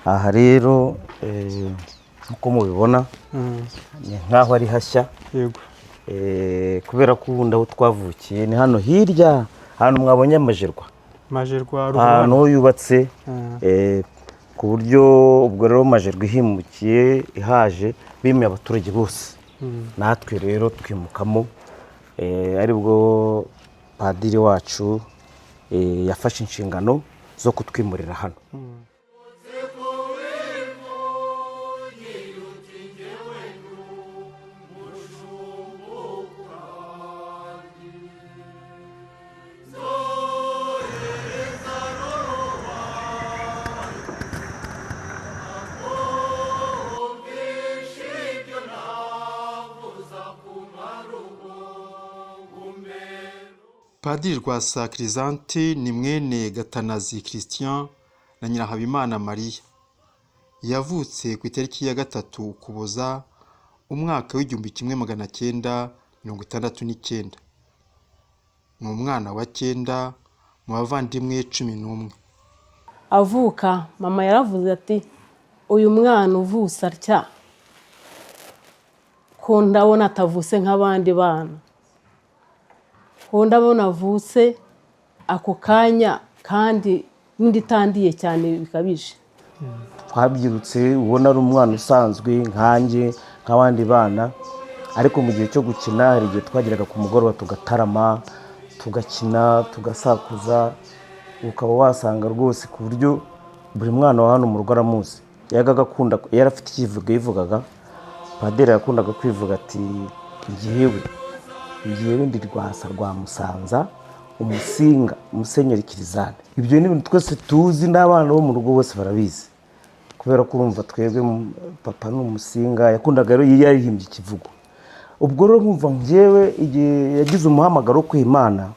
Aha rero, nk'uko mubibona, ni nk'aho ari hashya. Kubera ko ubundi aho twavukiye ni hano hirya, ahantu mwabonye amajerwa. Majerwa. Ahantu Ruguru. yubatse, ku buryo ubwo rero Majerwa ihimukiye ihaje, bimuye abaturage bose, natwe rero twimukamo, aribwo padiri wacu yafashe inshingano zo kutwimurira hano. Padiri Rwasa Chrysanthe ni mwene Gatanazi Christian na Nyirahabimana Mariya. Yavutse ku itariki ya 3 Ukuboza, umwaka w'1969. Ni umwana wa cyenda mu bavandimwe 11. Avuka, mama yaravuze ati: "Uyu mwana uvutse atya, ko ndabona atavutse nk'abandi bana, ko ndabona avutse ako kanya kandi n'indi itandiye cyane bikabije." Twabyirutse ubona ari umwana usanzwe nkanjye, nk'abandi bana, ariko mu gihe cyo gukina hari igihe twageraga ku mugoroba tugatarama, tugakina, tugasakuza, ukaba wasanga rwose ku buryo buri mwana wa hano mu rugo aramuzi. Yajyaga akunda, yari afite icyivugo yivugaga. Padiri yakundaga kwivuga ati: "Ngewe ndi Rwasa rwa Musanza, umusinga, Musenyeri Kirizane." Ibyo ni ibintu twese tuzi, n'abana bo mu rugo bose barabizi, kubera ko urumva twebwe papa ni umusinga, yakundaga rero iyo yarihimbye ikivugo. Ubwo rero nkumva ngewe igihe yagize umuhamagaro wo kwiha Imana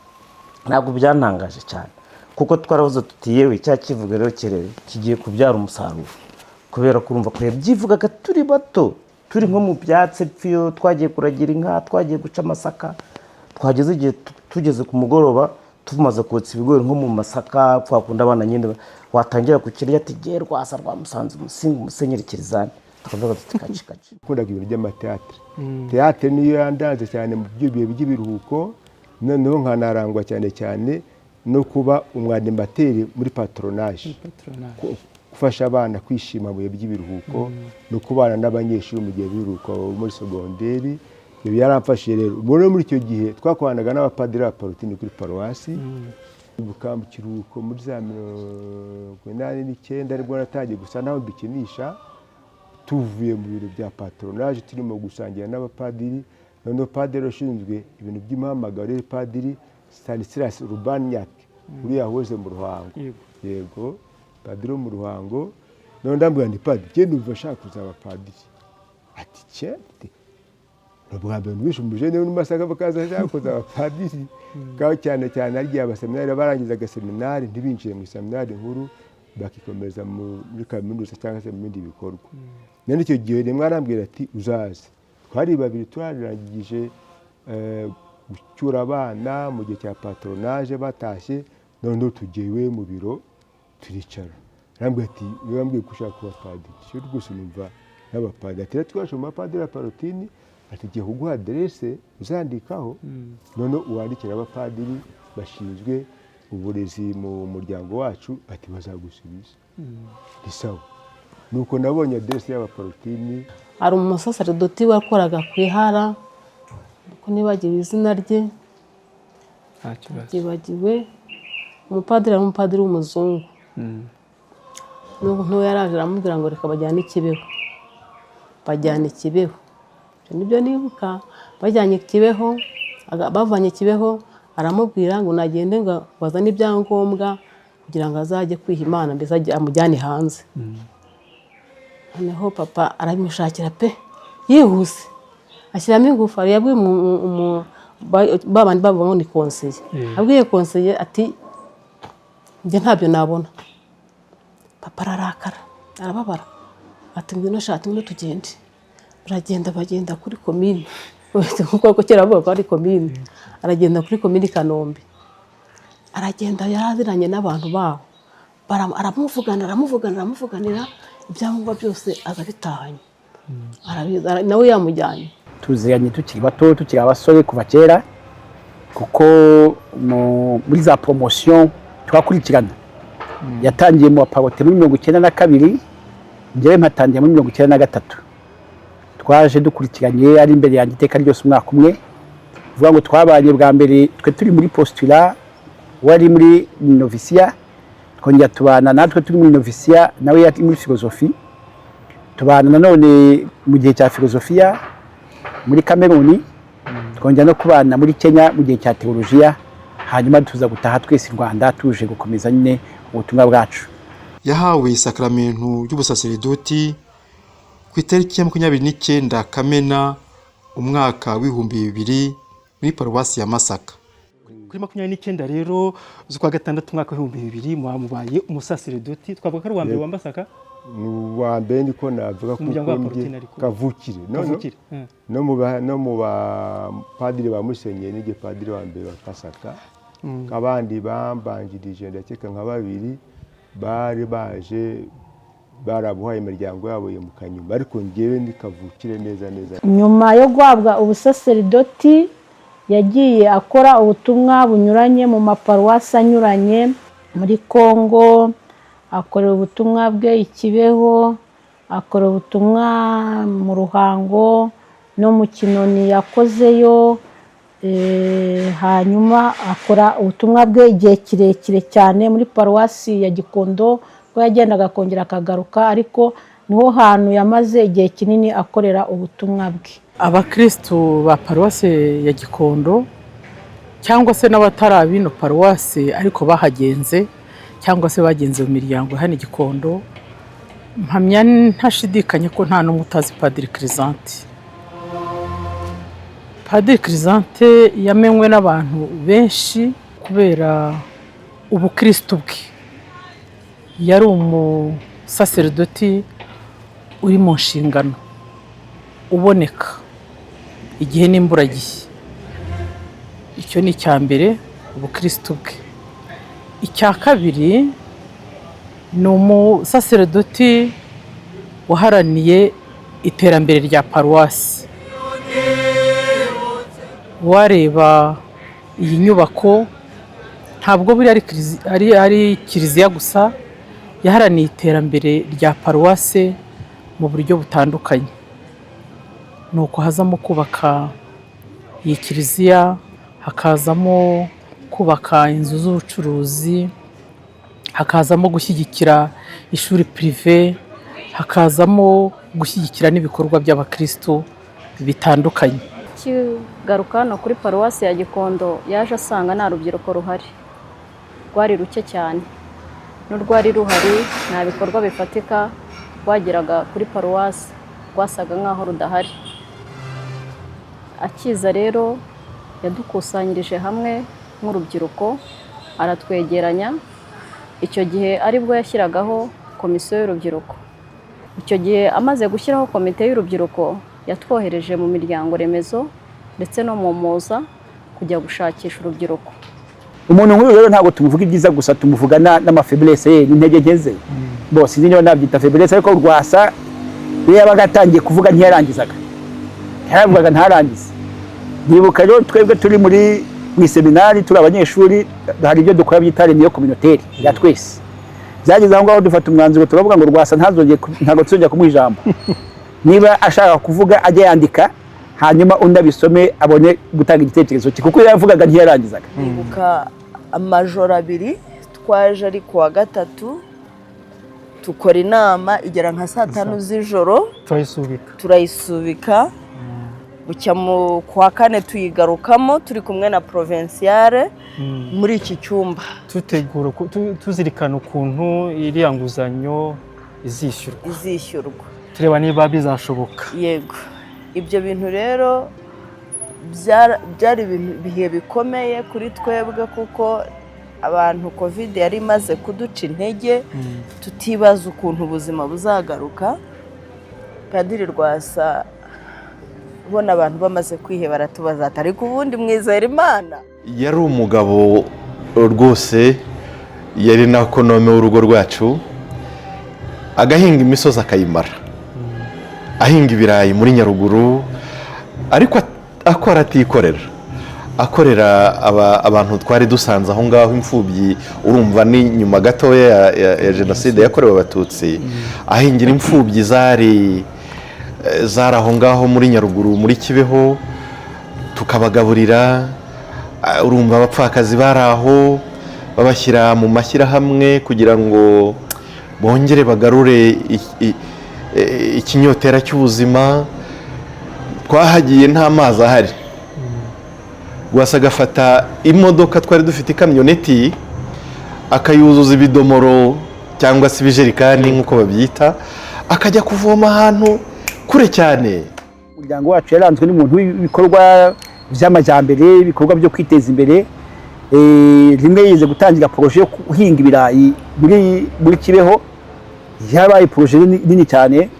ntabwo byantangaje cyane, kuko twaravuze tuti: "Yewe, cya kivugo rero kigiye kubyara umusaruro," kubera ko urumva ko yabyivugaga turi bato, turi nko mu byatsi epfo, twagiye kuragira inka, twagiye guca amasaka, twageze igihe tugeze ku mugoroba, tumaze kotsa ibigori nko mu masaka, twakunda abana nyine watangira kukirya ati: "Jye Rwasa rwa Musanze, umusinga, Umusenyeri Kirizane," tukavuga tuti: "Kaci kaci." Nakundaga ibintu by'amateatire. Teatire niyo yandanze cyane mu bihe by'ibiruhuko, noneho nkanarangwa cyane cyane no kuba umwanimateri muri patronage, gufasha abana kwishima mu bihe by'ibiruhuko no kubana n'abanyeshuri mu gihe biruhuko muri segonderi. Ibyo byaramfashije rero. Muri icyo gihe twakoranaga n'abapadiri b'abaparotini kuri paruwasi. Ibuka mu kiruhuko muri za 89 aribwo natangiye gusa naho mbikinisha, tuvuye mu biro bya patronage turimo gusangira n'abapadiri. Noneho padiri ushinzwe ibintu by'imihamagaro yari Padiri Stanislas Rubaniak, uriya wahoze mu Ruhango. Yego, padiri wo mu Ruhango. Noneho ndambwira nti: "Padiri, njye numva nshaka kuzaba padiri." Ati: "Cye, ni ubwa mbere numvise umujene wo mu Masaka bakaza ashaka kuzaba padiri." Kandi cyane cyane hari igihe abaseminari barangizaga seminari ntibinjire mu seminari nkuru, bakikomeza muri kaminuza cyangwa se mu bindi bikorwa. None icyo gihe rimwe arambwira ati: "Uzaze." Twari babiri, turarangije gucyura abana mu gihe cya patronage, batashye, noneho tugiye iwe mu biro, turicara. Arambwira ati: "Niba wambwiye ko ushaka kuba padiri, cyo rwose numva n'abapadiri." Ati: "Rero twaje mu bapadiri ya parotini," ati: "Ngiye kuguha aderese uzandikaho, noneho uwandikira abapadiri bashinzwe uburezi mu muryango wacu," ati: "bazagusubiza." Ni sawa. Nuko nabonye aderese y'abaparotini. Hari umusaseredoti wakoraga ku ihara, ko nibagiwe izina rye. Nta kibazo. Byibagiwe. Umupadiri ari umupadiri w'umuzungu. N'ubu yaraje aramubwira ngo reka bajyane i Kibeho. Bajyana i Kibeho, ibyo nibyo nibuka. Bajyanye i Kibeho, bavanye i Kibeho, aramubwira ngo nagende ngo bazane ibyangombwa kugira ngo azajye kwiha Imana, mbese amujyane hanze. Noneho papa arabimushakira pe, yihuse, ashyiramo ingufu. Yabwiye ba bandi bavuga ngo ni konseye, abwiye konseye ati: "Njye ntabyo nabona." Papa ararakara, arababara, ati: "Ngwino shati, ngwino tugende." Baragenda, bagenda kuri komini, kuko kera bavuga ko ari komini. Aragenda kuri komini Kanombe, aragenda, yaraziranye n'abantu baho, aramuvugana, aramuvuganira, aramuvuganira. Ibyangombwa byose aza abitahanye. Arabizi, nawe yamujyanye. Tuziranye tukiri bato, tukiri abasore, kuva kera, kuko muri za promotion twakurikirana. Yatangiye mu baparote muri 92, njyewe mpatangiye muri 93. Twaje dukurikiranye, ari imbere yanjye iteka ryose umwaka umwe. Vuga ngo twabanye bwa mbere twe turi muri postulat, wari muri novisiya. Twongera tubana natwe turi muri novisiya, nawe yari muri filozofi. Tubana nanone mu gihe cya filozofiya muri Kameruni, twongera no kubana muri Kenya mu gihe cya teolojiya. Hanyuma tuza gutaha twese i Rwanda, tuje gukomeza nyine ubutumwa bwacu. Yahawe isakaramentu ry'ubusaseridoti ku itariki ya 29 Kamena umwaka w'2000 muri paruwasi ya Masaka. Kuri 29 rero z'ukwa gatandatu umwaka w'2000 mubaye umusaseridoti. Twavuga ko ari uwa mbere wa Masaka? Ni uwa mbere, niko navuga. Umuryango Kuko wa njye Palotine ariko. Kavukire. No, no. Kavukire. No mu bapadiri ba musenyeri, nijye padiri wa mbere wa Pasaka. Abandi bambanjirije, ndakeka nka babiri, bari baje barabuhaye imiryango yabo yimuka nyuma, ariko njyewe ni kavukire neza neza. Nyuma yo guhabwa ubusaseridoti, yagiye akora ubutumwa bunyuranye mu maparuwasi anyuranye muri Congo. Akorera ubutumwa bwe i Kibeho, akora ubutumwa mu Ruhango no mu Kinoni yakozeyo. Hanyuma akora ubutumwa bwe igihe kirekire cyane muri paruwasi ya Gikondo, ubwo yagendaga akongera akagaruka, ariko niho hantu yamaze igihe kinini akorera ubutumwa bwe. Abakirisitu ba paruwasi ya Gikondo, cyangwa se n'abatari ab'ino paruwasi ariko bahagenze, cyangwa se bagenze mu miryango hano i Gikondo, mpamya ntashidikanya ko nta n'umwe utazi Padiri Chrysanthe. Padiri Chrysanthe yamenywe n'abantu benshi kubera ubukirisitu bwe. Yari umusaseridoti uri mu nshingano, uboneka igihe n'imburagihe. Icyo ni icya mbere, ubukirisitu bwe. Icya kabiri, ni umusaseridoti waharaniye iterambere rya paruwasi. Wareba iyi nyubako, ntabwo buriya ari kiliziya gusa. Yaharaniye iterambere rya paruwasi mu buryo butandukanye, ni uko hazamo kubaka iyi kiliziya, hakazamo kubaka inzu z'ubucuruzi, hakazamo gushyigikira ishuri privé, hakazamo gushyigikira n'ibikorwa by'abakirisitu bitandukanye. Akigaruka hano kuri paruwasi ya Gikondo, yaje asanga nta rubyiruko ruhari, rwari ruke cyane, n'urwari ruhari nta bikorwa bifatika rwageraga kuri paruwasi, rwasaga nk'aho rudahari. Akiza rero yadukusanyirije hamwe nk'urubyiruko, aratwegeranya. Icyo gihe aribwo yashyiragaho komisiyo y'urubyiruko. Icyo gihe amaze gushyiraho komite y'urubyiruko, yatwohereje mu miryango remezo ndetse no mu muza kujya gushakisha urubyiruko. Umuntu nk'uyu rero ntabwo tumuvuga ibyiza gusa, tumuvuga n'ama faiblesse ye, n'intege nke ze. Bose sinzi niba nabyita faiblesse, ariko Rwasa iyo yabaga atangiye kuvuga ntiyarangizaga, yaravugaga ntarangize. Ndibuka rero twebwe turi mu iseminari, turi abanyeshuri, hari ibyo dukora byita réunion communautaire ya twese. Byageze aho ngaho dufata umwanzuro, turavuga ngo Rwasa ntazongeye ntabwo tuzongera kumuha ijambo. Niba ashaka kuvuga ajye yandika, hanyuma undi abisome abone gutanga igitekerezo cye, kuko iyo yavugaga ntiyarangizaga. Ndibuka amajoro abiri twaje, ari ku wa gatatu, tukora inama igera nka saa 5 z'ijoro. Turayisubika. Turayisubika, bucya mu kwa kane tuyigarukamo turi kumwe na provinciale muri iki cyumba. Tutegura tuzirikana ukuntu iriya nguzanyo izishyurwa. Izishyurwa. Tureba niba bizashoboka. Yego, ibyo bintu rero byari ibintu bihe bikomeye kuri twebwe, kuko abantu COVID yari imaze kuduca intege, tutibaza ukuntu ubuzima buzagaruka. Padiri Rwasa ubona abantu bamaze kwiheba, aratubaza ati: "Ariko ubundi mwizera Imana?" Yari umugabo rwose, yari na économe w'urugo rwacu. Agahinga imisozi akayimara, ahinga ibirayi muri Nyaruguru, ariko akora atikorera, akorera abantu twari dusanze aho ngaho, imfubyi. Urumva ni nyuma gatoya ya Jenoside yakorewe Abatutsi. Ahingira imfubyi zari aho ngaho muri Nyaruguru, muri Kibeho, tukabagaburira. Urumva abapfakazi bari aho, babashyira mu mashyirahamwe kugira ngo bongere bagarure ikinyotera cy'ubuzima. Twahagiye nta mazi ahari, Rwasa agafata imodoka, twari dufite ikamyoneti, akayuzuza ibidomoro cyangwa se ibijerikani nk'uko babyita, akajya kuvoma ahantu kure cyane. Umuryango wacu yaranzwe n'umuntu w'ibikorwa by'amajyambere, ibikorwa byo kwiteza imbere. Rimwe yize gutangira projet yo guhinga ibirayi muri Kibeho, yabaye projet nini cyane.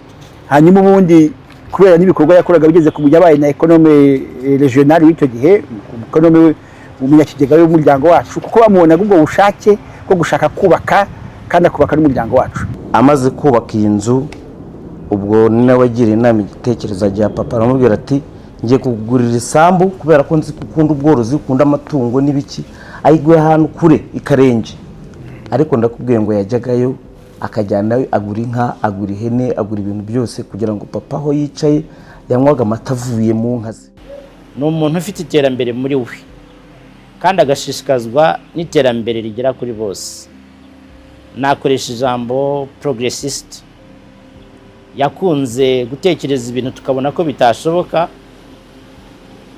Hanyuma ubundi kubera n'ibikorwa yakoraga bigeze ku yabaye na économe régional w'icyo gihe, économe, umunyakigega w'umuryango wacu, kuko bamubonaga ubwo bushake bwo gushaka kubaka kandi akubaka n'umuryango wacu. Amaze kubaka iyi nzu, ubwo ni nawe wagiriye inama, igitekerezo agiha papa, aramubwira ati: "Ngiye kugurira isambu kubera ko nzi ko ukunda ubworozi, ukunda amatungo n'ibiki." Ayiguye ahantu kure i Karenge, ariko ndakubwiye ngo yajyagayo akajyanayo, agura inka, agura ihene, agura ibintu byose kugira ngo papa aho yicaye yanywaga amata avuye mu nka ze. Ni umuntu ufite iterambere muri we kandi agashishikazwa n'iterambere rigera kuri bose. Nakoresha ijambo progressiste. Yakunze gutekereza ibintu tukabona ko bitashoboka,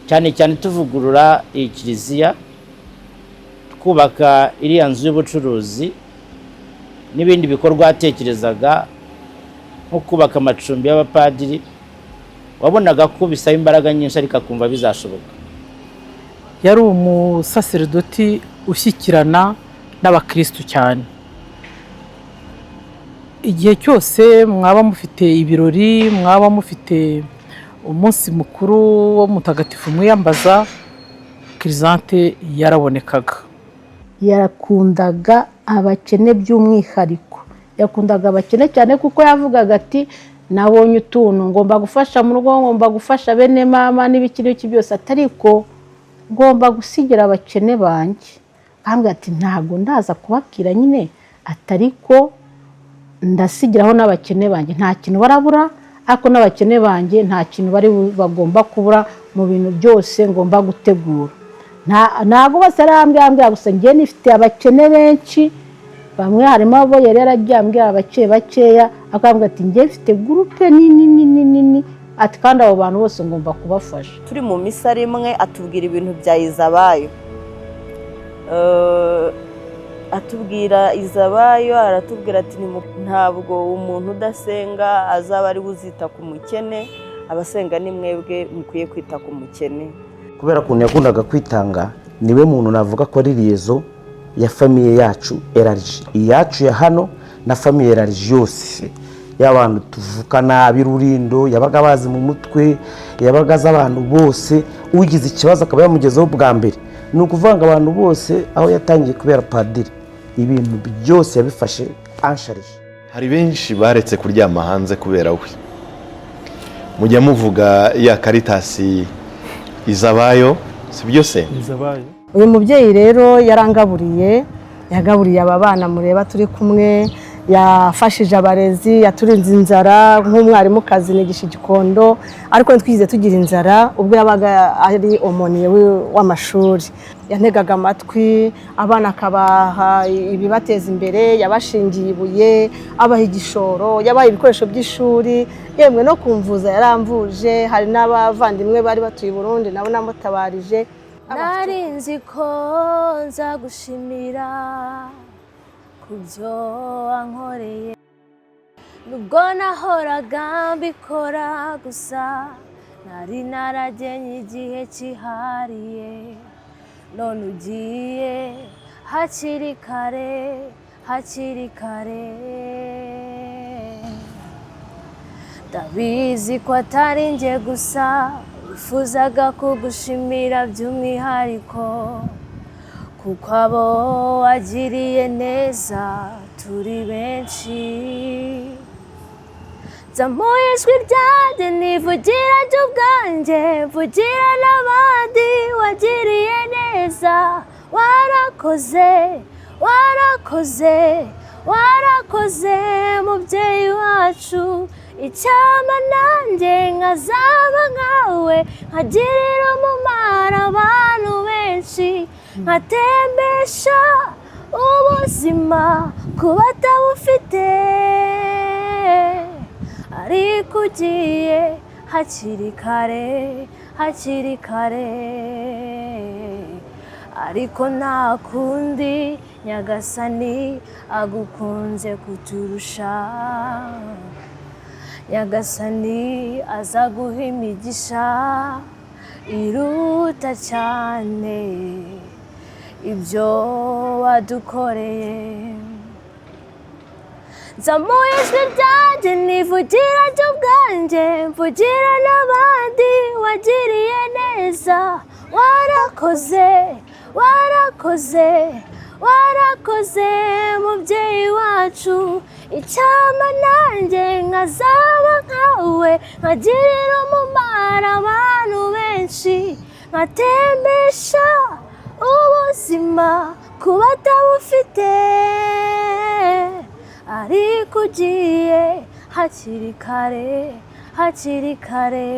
cyane cyane tuvugurura iyi kiliziya, twubaka iriya nzu y'ubucuruzi n'ibindi bikorwa yatekerezaga nko kubaka amacumbi y'abapadiri. Wabonaga ko bisaba imbaraga nyinshi, ariko akumva bizashoboka. Yari umusaseridoti ushyikirana n'abakirisitu cyane. Igihe cyose mwaba mufite ibirori, mwaba mufite umunsi mukuru wo mutagatifu mwiyambaza, Chrysanthe yarabonekaga. Yakundaga abakene by'umwihariko, yakundaga abakene cyane, kuko yavugaga ati: "Nabonye utuntu ngomba gufasha mu rugo, ngomba gufasha bene mama n'ibiki n'ibiki byose, ariko ngomba gusigira abakene banjye." Akambwira ati: "Ntabwo ndaza kubabwira nyine, atariko ndasigiraho n'abakene banjye. Nta kintu barabura, ariko n'abakene banjye nta kintu bari bagomba kubura mu bintu byose ngomba gutegura." Ntabwo bose arambwira, gusa njye nifite abakene benshi. Bamwe harimo abo yari yaragiye ambwira bake bakeya, akambwira ati: "Njye mfite groupe nini nini nini," ati: "Kandi abo bantu bose ngomba kubafasha." Turi mu misa rimwe atubwira ibintu bya Izabayo. Atubwira Izabayo, aratubwira ati: "Ntabwo umuntu udasenga azaba ari we uzita ku mukene. Abasenga ni mwebwe mukwiye kwita ku mukene." Kubera ukuntu yakundaga kwitanga, niwe muntu navuga ko ari liaison ya famille yacu élargie, iyacu ya hano na famille élargie yose y'abantu tuvukana ab'i Rurindo. Yabaga bazi mu mutwe, yabaga azi abantu bose, ugize ikibazo akaba yamugezeho bwa mbere. Ni ukuvuga ngo abantu bose aho yatangiye kubera padiri, ibintu byose yabifashe en charge. Hari benshi baretse kuryama hanze kubera we. Mujya muvuga ya Karitasi Izabayo, si byo se? Izabayo. Uyu mubyeyi rero yarangaburiye, yagaburiye aba bana mureba turi kumwe, yafashije abarezi, yaturinze inzara. Nk'umwarimukazi nigisha Igikondo, ariko ntitwigeze tugira inzara ubwo yabaga ari aumônier w'amashuri. Yantegaga amatwi abana, akabaha ibibateza imbere, yabashingiye ibuye, abaha igishoro, yabaha ibikoresho by'ishuri, yemwe no kumvuza yaramvuje. Hari n'abavandimwe bari batuye i Burundi nabo namutabarije. Nari nzi ko nza gushimira ku byo wankoreye, nubwo nahoraga mbikora gusa nari naragenye igihe cyihariye. None ugiye hakiri kare, hakiri kare. Ndabizi ko atari njye gusa wifuzaga kugushimira by'umwihariko, kuko abo wagiriye neza turi benshi. Nzamuye ijwi ryanjye, nivugira jye ubwanjye, mvugira n'abandi wagiriye neza. Warakoze, warakoze, warakoze, mubyeyi wacu. Icyampa nanjye nkazaba nkawe, nkagirira umumaro abantu benshi, nkatembesha ubuzima ku batabufite. Ariko ugiye hakiri kare, hakiri kare. Ariko nta kundi, Nyagasani agukunze kuturusha. Nyagasani azaguha imigisha iruta cyane ibyo wadukoreye. Nzamuye ijwi ryanjye, nivugira jye ubwanjye, mvugira n'abandi wagiriye neza. Warakoze, warakoze, warakoze, mubyeyi wacu. Icyampa nanjye nkazaba nkawe, nkagirira umumaro abantu benshi, nkatembesha ubuzima ku batabufite. Ariko ugiye hakiri kare, hakiri kare.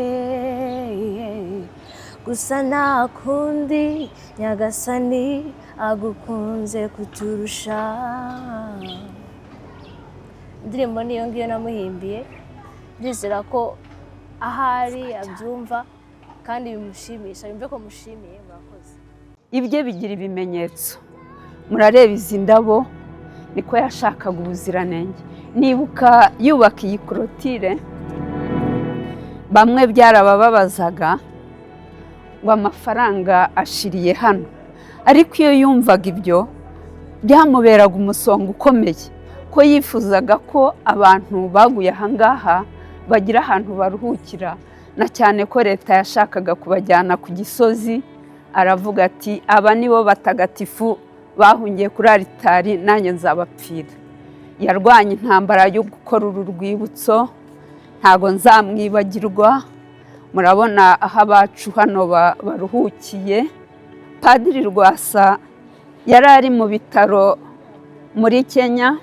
Gusa nta kundi, Nyagasani agukunze kuturusha. Indirimbo niyo ngiyo namuhimbiye. Ndizera ko ahari abyumva kandi bimushimisha, yumve ko mushimiye. Murakoze. Ibye bigira ibimenyetso. Murareba izi ndabo, niko yashakaga ubuziranenge. Nibuka yubaka iyi clôture, bamwe byarabababazaga ngo amafaranga ashiriye hano, ariko iyo yumvaga ibyo byamuberaga umusonga ukomeye, ko yifuzaga ko abantu baguye ahangaha bagira ahantu baruhukira, na cyane ko leta yashakaga kubajyana ku Gisozi. Aravuga ati: "Aba nibo batagatifu bahungiye kuri aritari, nanjye nzabapfira." Yarwanye intambara yo gukora uru rwibutso, ntabwo nzamwibagirwa. Murabona aho abacu hano baruhukiye. Padiri Rwasa yari ari mu bitaro muri Kenya,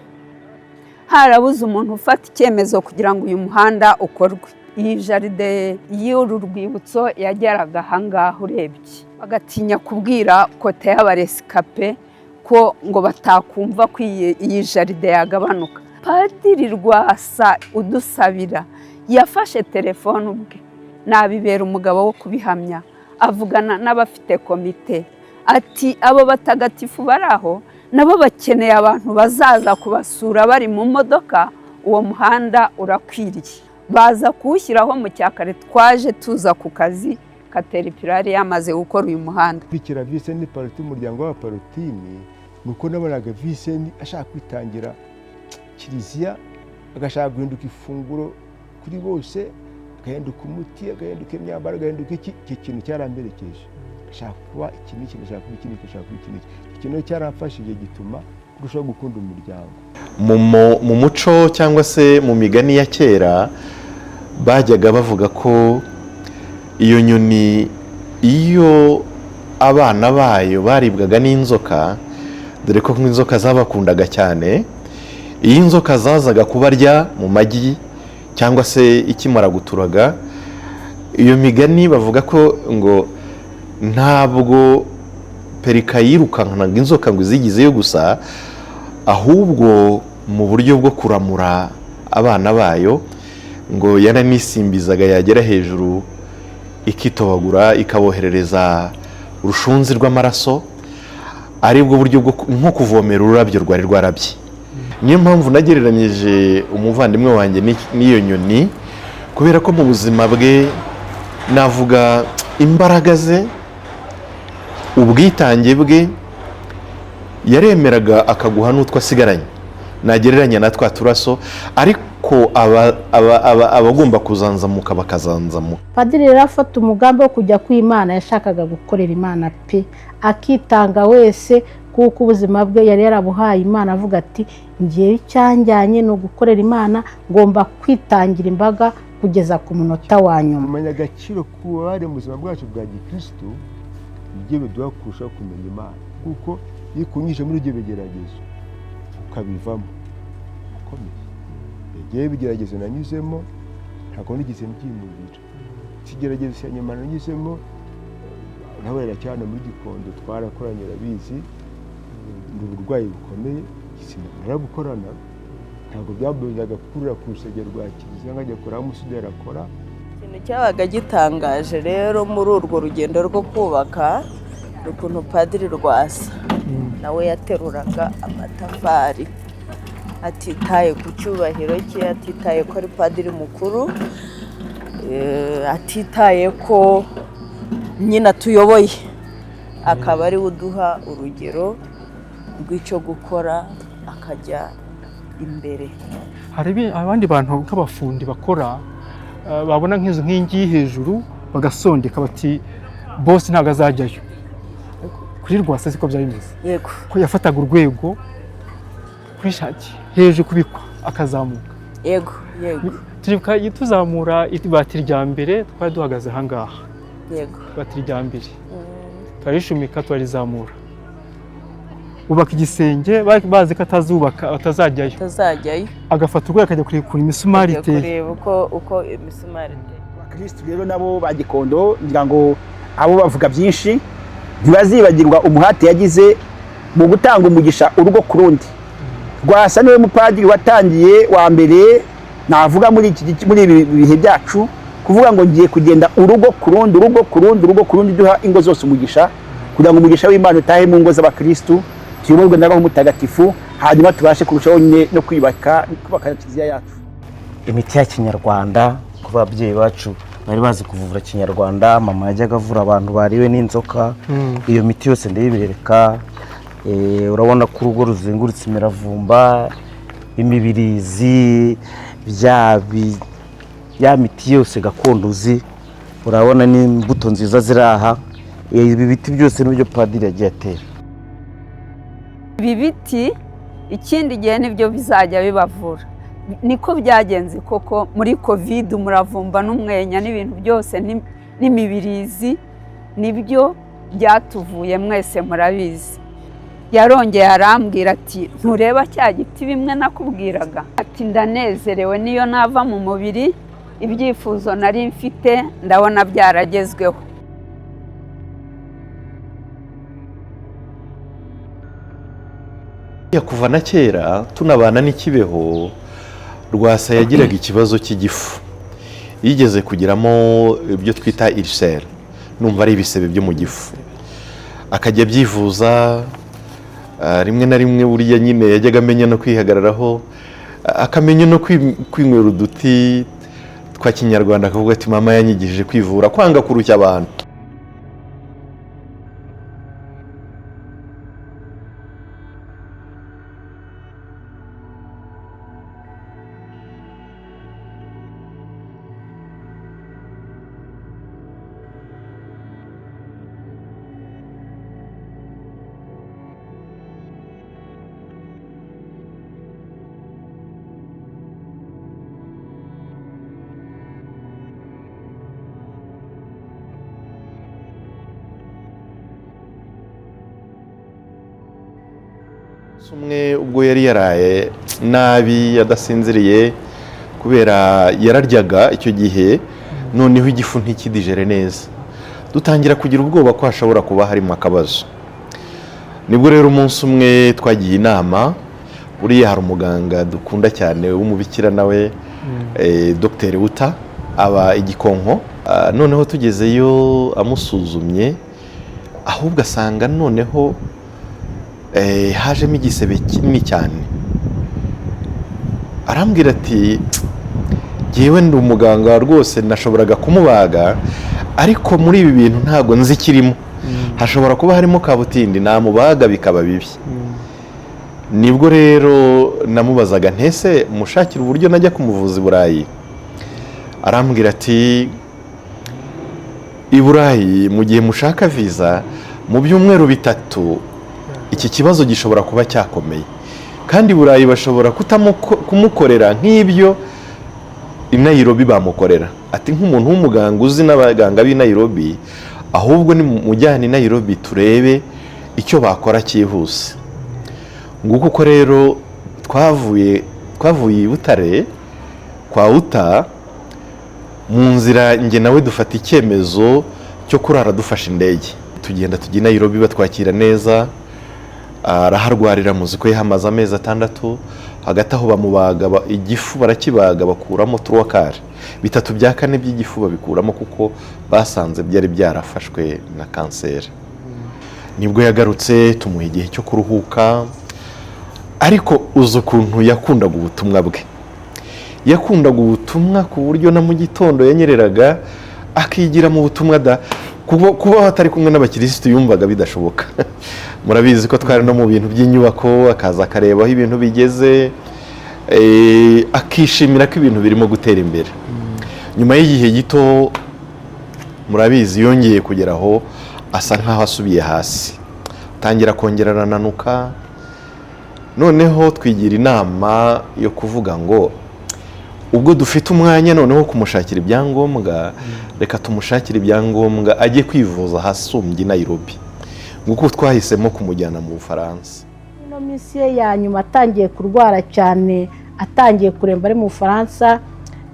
harabuze umuntu ufata icyemezo kugira ngo uyu muhanda ukorwe. Iyi jardin y'uru rwibutso yageraga ahangaha urebye, bagatinya kubwira côté y'abarescapés ko ngo batakumva ko iyi jardin yagabanuka. Padiri Rwasa udusabira yafashe telefone ubwe, nabibera umugabo wo kubihamya, avugana n'abafite komite ati: "Abo batagatifu bari aho nabo bakeneye abantu bazaza kubasura bari mu modoka, uwo muhanda urakwiriye." Baza kuwushyiraho mu cyakare. Twaje tuza ku kazi, Caterpillar yamaze gukora uyu muhanda. Bikira Visenti Pallotti, umuryango w'Abapallottini, ni uko nabonaga Visenti ashaka kwitangira kiliziya, agashaka guhinduka ifunguro kuri bose, agahinduka umuti, agahinduka imyambaro, agahinduka iki. Icyo kintu cyaramperekeje. Ashaka kuba iki n'iki, ashaka kuba iki n'iki, ashaka kuba iki n'iki. Icyo kintu cyaramfashije, gituma kurushaho gukunda umuryango. Mu muco cyangwa se mu migani ya kera, bajyaga bavuga ko iyo nyoni, iyo abana bayo baribwaga n'inzoka, dore ko inzoka zabakundaga cyane, iyo inzoka zazaga kubarya mu magi cyangwa se ikimara guturaga, iyo migani bavuga ko ngo ntabwo perika yirukankanaga inzoka ngo izigizeyo gusa, ahubwo mu buryo bwo kuramura abana bayo ngo yaranisimbizaga, yagera hejuru ikitobagura, ikaboherereza urushunzi rw'amaraso, aribwo buryo bwo nko kuvomera ururabyo rwari rwarabye. Niyo mpamvu nagereranyije umuvandimwe wanjye n'iyo nyoni, kubera ko mu buzima bwe navuga imbaraga ze, ubwitange bwe, yaremeraga akaguha n'utwo asigaranye, nagereranya na twa turaso, ariko aba agomba kuzanzamuka bakazanzamuka. Padiri rero afata umugambi wo kujya kw'Imana, yashakaga gukorera Imana pe, akitanga wese. Kuko ubuzima bwe yari yarabuhaye Imana, avuga ati ngiye icyanjyanye ni ugukorera Imana, ngomba kwitangira imbaga kugeza ku munota wa nyuma. Kumenya agaciro k'ububabare mu buzima bwacu bwa gikirisitu nibyo biduha kurushaho kumenya Imana, kuko iyo ukunyije muri ibyo bigeragezo ukabivamo ukomeye. Igihe ibigeragezo nanyuzemo ntabwo nigeze mbyinubira. Ikigeragezo cya nyuma nanyuzemo naborera cyane muri Gikondo, twarakoranye urabizi, ni uburwayi bukomeye narabukorana, ntabwo byambuzaga kurira ku rusengero rwa kiliziya nkajya kureba aho umusuderi akora. Ikintu cyabaga gitangaje rero muri urwo rugendo rwo kubaka ni ukuntu Padiri Rwasa nawe yateruraga amatafari atitaye ku cyubahiro cye, atitaye ko ari padiri mukuru, atitaye ko nyine atuyoboye, akaba ariwe uduha urugero rw'icyo gukora akajya imbere. Hari abandi bantu nk'abafundi bakora, babona nk'inzu nk'ingiyi hejuru bagasondeka bati bosi ntabwo azajyayo. Kuri Rwasa siko byari bimeze. Yego. Ko yafataga urwego kuri shati hejuru kubikwa akazamuka. Yego, yego. Turibuka tuzamura ibati rya mbere twari duhagaze aha ngaha. Yego. Ibati rya mbere turarishumika turarizamura. Ubaka igisenge bazi ko atazubaka atazajyayo. Atazajyayo. Agafata urwego akajya kureba imisumari iteye. Kureba uko imisumari iteye. Abakristu rero nabo ba Gikondo ngira ngo abo bavuga byinshi ntibazibagirwa umuhate yagize mu gutanga umugisha urugo ku rundi. Rwasa niwe mupadiri watangiye wa mbere navuga muri ibi bihe byacu kuvuga ngo ngiye kugenda urugo ku rundi, urugo ku rundi, urugo ku rundi, duha ingo zose umugisha kugira ngo umugisha w'Imana utahe mu ngo z'abakristu, tuyoborwe na Roho Mutagatifu, hanyuma tubashe kurushaho nyine no kwiyubaka kiliziya yacu. Imiti ya kinyarwanda ku babyeyi bacu bari bazi kuvura kinyarwanda, mama yajyaga avura abantu bariwe n'inzoka. Iyo miti yose ndayibereka. Urabona ko urugo ruzengurutse imiravumba, imibirizi, ya miti yose gakondo uzi, urabona n'imbuto nziza ziraha. Ibi biti byose nibyo padiri yagiye atera. Ibi biti ikindi gihe nibyo bizajya bibavura. Niko byagenze koko muri Covid, umuravumba n'umwenya n'ibintu byose n'imibirizi nibyo byatuvuye, mwese murabizi. Yarongeye arambwira ati ntureba cya giti bimwe nakubwiraga, ati ndanezerewe niyo nava mu mubiri ibyifuzo nari mfite ndabona byaragezweho. Kuva na kera tunabana n'ikibeho, Rwasa yagiraga ikibazo cy'igifu, yigeze kugiramo ibyo twita ulcère, numva ari ibisebe byo mu gifu, akajya abyivuza rimwe na rimwe. Buriya nyine yajyaga amenya no kwihagararaho, akamenya no kwinywera uduti twa kinyarwanda, akavuga ati mama yanyigishije kwivura, kwanga kurushya abantu. Umwe ubwo yari yaraye nabi adasinziriye kubera yararyaga icyo gihe, noneho igifu ntikidijere neza, dutangira kugira ubwoba ko hashobora kuba harimo akabazo. Nibwo rero umunsi umwe twagiye inama, buriya hari umuganga dukunda cyane w'umubikira nawe, Dr Buta, aba igikonko. Noneho tugezeyo amusuzumye, ahubwo asanga noneho hajemo igisebe kinini cyane. Arambwira ati jyewe ndi umuganga rwose nashoboraga kumubaga, ariko muri ibi bintu ntabwo nzi ikirimo, hashobora kuba harimo kabutindi, namubaga bikaba bibi. Nibwo rero namubazaga ntese mushakira uburyo najya kumuvuza i Burayi. Arambwira ati i Burayi mu gihe mushaka visa mu byumweru 3 Iki kibazo gishobora kuba cyakomeye, kandi i Burayi bashobora kumukorera nk'ibyo i Nairobi bamukorera. Ati nk'umuntu w'umuganga uzi n'abaganga b'i Nairobi, ahubwo ni mujyane i Nairobi turebe icyo bakora cyihuse. Nguko uko rero twavuye i Butare kwa Uta, mu nzira njye nawe dufata icyemezo cyo kurara dufashe indege, tugenda tujya i Nairobi, batwakira neza. Araharwarira, muzi ko yahamaze amezi 6. Hagati aho bamubaga igifu, barakibaga bakuramo turuwakari, 3/4 by'igifu babikuramo kuko basanze byari byarafashwe na kanseri. Nibwo yagarutse, tumuha igihe cyo kuruhuka. Ariko uzi ukuntu yakundaga ubutumwa bwe, yakundaga ubutumwa ku buryo na mu gitondo yanyereraga akigira mu butumwa da kubaho atari kumwe n'abakirisitu yumvaga bidashoboka. Murabizi ko twari no mu bintu by'inyubako, akaza akareba aho ibintu bigeze, akishimira ko ibintu birimo gutera imbere. Nyuma y'igihe gito murabizi yongeye kugera aho asa nkaho asubiye hasi, atangira kongera arananuka. Noneho twigira inama yo kuvuga ngo ubwo dufite umwanya noneho kumushakira ibyangombwa, reka tumushakire ibyangombwa ajye kwivuza ahasumbye i Nairobi. Nguko twahisemo kumujyana mu Bufaransa. Ino minsi ye ya nyuma atangiye kurwara cyane, atangiye kuremba ari mu Bufaransa,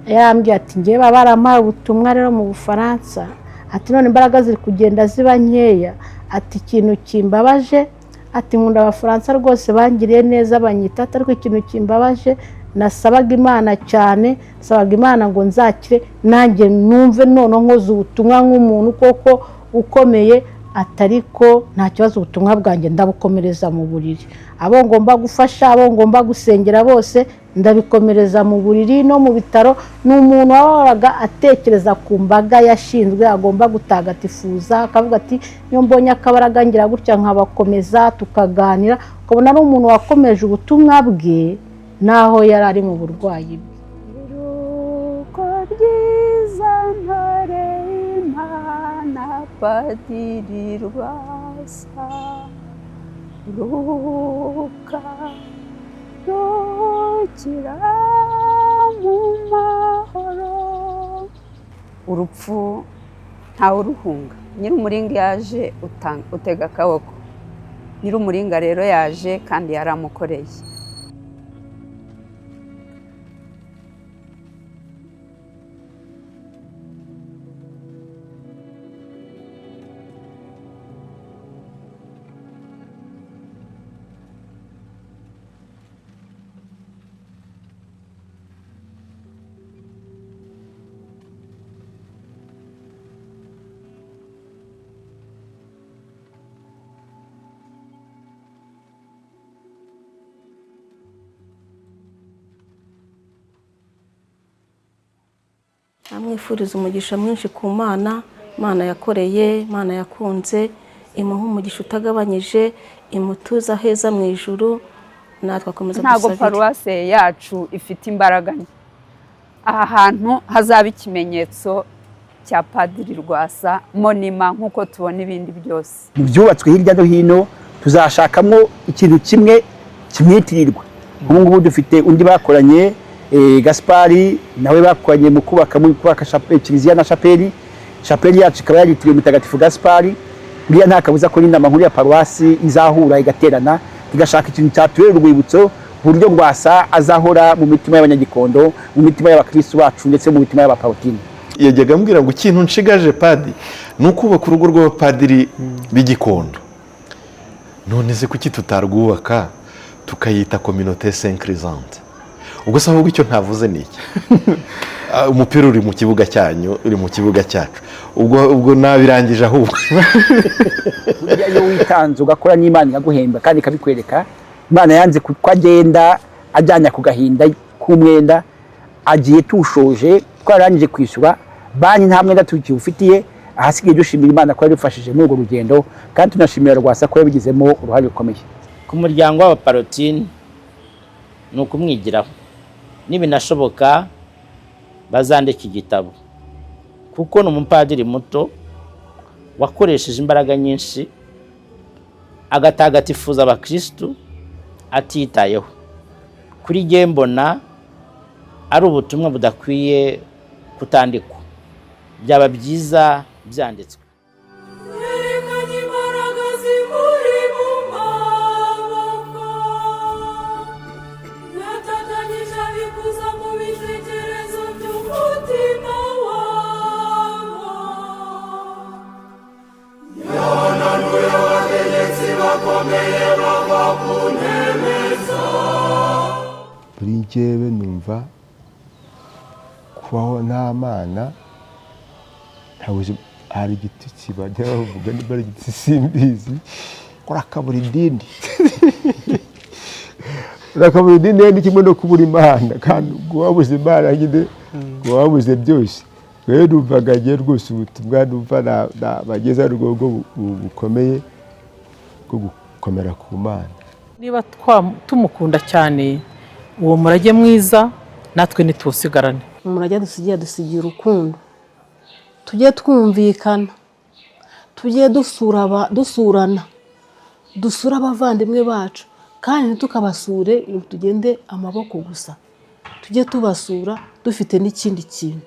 yarambwiye ati ngewe baba barampaye ubutumwa rero mu Bufaransa, ati none imbaraga ziri kugenda ziba nkeya, ati ikintu kimbabaje, ati nkunda Abafaransa rwose bangiriye neza banyita, ariko ikintu kimbabaje nasabaga Imana cyane, nasabaga Imana ngo nzakire nanjye numve none nkoze ubutumwa nk'umuntu koko ukomeye, atariko nta kibazo, ubutumwa bwanjye ndabukomereza mu buriri, abo ngomba gufasha, abo ngomba gusengera bose ndabikomereza mu buriri no mu bitaro. Ni umuntu wahoraga atekereza ku mbaga yashinzwe agomba gutagatifuza, akavuga ati niyo mbonye akabaraga ngira gutya nkabakomeza tukaganira. Ukabona ari umuntu wakomeje ubutumwa bwe naho yari ari mu burwayi bwe. Iruko ryiza ntore Imana Padiri Rwasa, ruka rukira mu mahoro. Urupfu ntawe uruhunga, Nyir'umuringa yaje utega akaboko, Nyir'umuringa rero yaje kandi yaramukoreye. Amwifuriza umugisha mwinshi ku Mana, Imana yakoreye, Imana yakunze, imuha umugisha utagabanyije, imutuza heza mu ijuru, natwe akomeza Ntabwo gusabira. Paruwase yacu ifite imbaraga nke, aha hantu hazaba ikimenyetso cya Padiri Rwasa monima nk'uko tubona ibindi byose. Mu byubatswe hirya no hino tuzashakamo ikintu kimwe kimwitirirwa. Ubu ngubu dufite undi bakoranye, Gaspari nawe bakoranye mu kubaka kiliziya na chapeli. Chapeli yacu ikaba yaritiriwe Mutagatifu Gaspari. Buriya nta kabuza ko n'inama nkuru ya paruwasi izahura igaterana igashaka ikintu cyatubera urwibutso, buryo Rwasa azahora mu mitima y'abanyagikondo, mu mitima y'abakristu bacu ndetse mu mitima y'abapawutini. Yajyaga ambwira ngo ikintu nshigaje padi ni ukubaka urugo rw'abapadiri b'Igikondo. None se kuki tutarwubaka tukayita Communauté Saint Chrysanthe? Ubwo se ahubwo icyo ntavuze ni iki? Umupira uri mu kibuga cyanyu, uri mu kibuga cyacu, ubwo nabirangije ahubwo. Burya iyo witanze ugakora n'Imana iraguhemba kandi ikabikwereka. Imana yanze ko agenda ajyanya ku gahinda k'umwenda, agiye tushoje twarangije kwishyura banki, nta mwenda tukiwufitiye. Ahasigaye dushimira Imana ko yadufashije muri urwo rugendo, kandi tunashimira Rwasa ko yabigizemo uruhare rukomeye. Ku muryango w'abaparotini ni ukumwigiraho, nibinashoboka bazandika igitabo, kuko ni umupadiri muto wakoresheje imbaraga nyinshi Agatagatifuza abakirisitu atitayeho. Kuri jye mbona ari ubutumwa budakwiye kutandikwa, byaba byiza byanditswe. Yerekanye imbaraga zimuri mu maboko, yatatanyije abikuza mu bitekerezo by'umutima wabo, yananuye abategetsi bakomeye bava ku ntebe zabo. Buri njyewe numva kubaho nta Mana, nta buzima. Hari igitutsi bajya bavuga, niba ari igitutsi simbizi, urakabura idini. Urakabura idini rero ni kimwe no kubura Imana, kandi ubwo wabuze Imana nyine ubwo wabuze byose. Rero numvaga ngewe rwose ubutumwa numva bageza ari ubwo bukomeye bwo gukomera ku Mana. Niba tumukunda cyane, uwo murage mwiza natwe ntituwusigarane. Umurage adusigiye, adusigiye urukundo. Tujye twumvikana, tujye dusurana, dusure abavandimwe bacu, kandi ntitukabasure ngo tugende amaboko gusa. Tujye tubasura dufite n'ikindi kintu.